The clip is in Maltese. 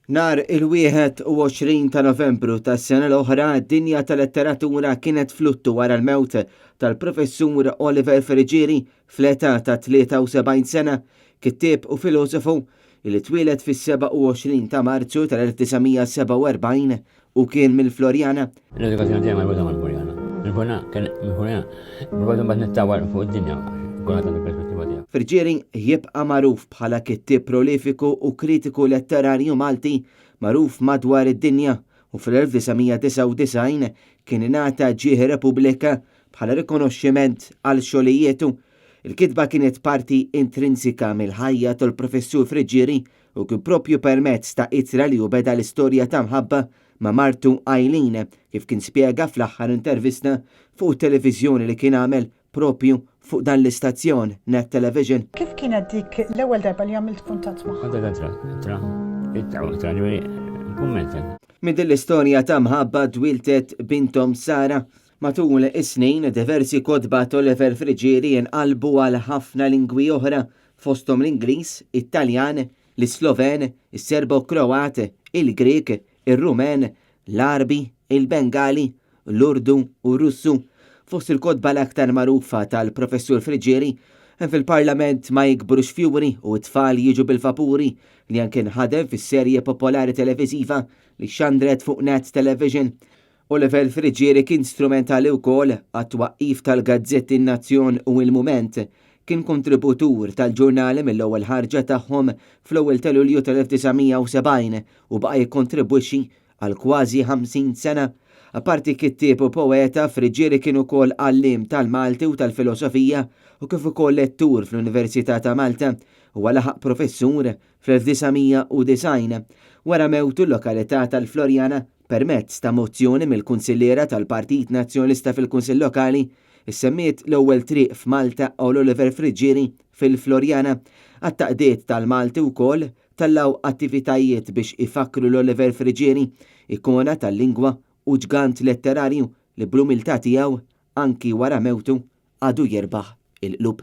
Nhar il-21 ta' Novembru tas-sena l-oħra, d-dinja tal-letteratura kienet f'luttu wara l-mewt tal-Professur Oliver Friggieri fl-età ta' 73 sena, kittieb u filosofu li twieled fis-27 ta' Marzu tal-1947 u kien mill-Floriana. L-edukazzjoni tiegħi marbuta mal-Floriana. Il-Floriana kien mill-Floriana, provajt imbagħad nittawar fuq id-dinja, kun għad il-perspettiva tiegħu. Friggieri jibqa' magħruf bħala kittieb prolifiku u kritiku letterarju Malti magħruf madwar id-dinja u fl-1999 kien ingħata Ġieħ ir-Repubblika bħala rikonoxximent għal xogħlijietu. Il-kitba kienet parti intrinsika mill-ħajja tal-Professur Friggieri u kien proprju permezz ta' ittra li hu beda l-istorja ta' mħabba ma' martu Eileen, kif kien spjega fl-aħħar intervista fuq it-televiżjoni li kien għamel proprju fuq dan l-istazzjon, Net Television. Kif kienet dik l-ewwel darba li għamilt kuntatt magħha? Kont qed ittra, ittra, ittra, ġifieri kumment. Minn din l-istorja ta' mħabba twieldet binthom Sara. Matul is-snin, diversi kotba t'Oliver Friggieri nqalbu għal ħafna lingwi oħra, fosthom l-Ingliż, it-Taljan, l-Isloven, is-Serbo-Kroat, il-Grieg, ir-Rumen, l-Għarbi, il-Bengali, l-Urdu u r-Russu. Fost il-kotba l-aktar magħrufa tal-Professur Friggieri hemm Fil-Parlament ma jikbrux fjuri u It-tfal jiġu bil-vapuri li anke nħadem fis-serje popolari televiżiva li xxandret fuq Net Television. Oliver Friggieri kien strumentali wkoll għat-twaqqif tal-gazzetti In-Nazzjon u Il-Mument. Kien kontributur tal-ġurnali mill-ewwel ħarġa tagħhom fl-ewwel ta' Lulju tal-1970 u baqa' jikkontribwixxi għal kważi 50 sena. Apparti kittieb u poeta, Friggieri kien ukoll għalliem tal-Malti u tal-Filosofija u kif ukoll lettur fl-Università ta' Malta. Huwa laħaq professur fl-1990. Wara mewtu l-lokalità tal-Floriana Permezz ta' mozzjoni mill-kunsilliera tal-Partit Nazzjonalista fil-Kunsill Lokali, issemmiet l-ewwel triq f'Malta għal Oliver Friggieri fil-Floriana. Għat-taqdiet tal-Malti wkoll tellgħu attivitajiet biex ifakkru 'l Oliver Friggieri, ikona tal-lingwa u ġgant letterarju li bl-umiltà tiegħu, anki wara mewtu, għadu jirbaħ il-qlub.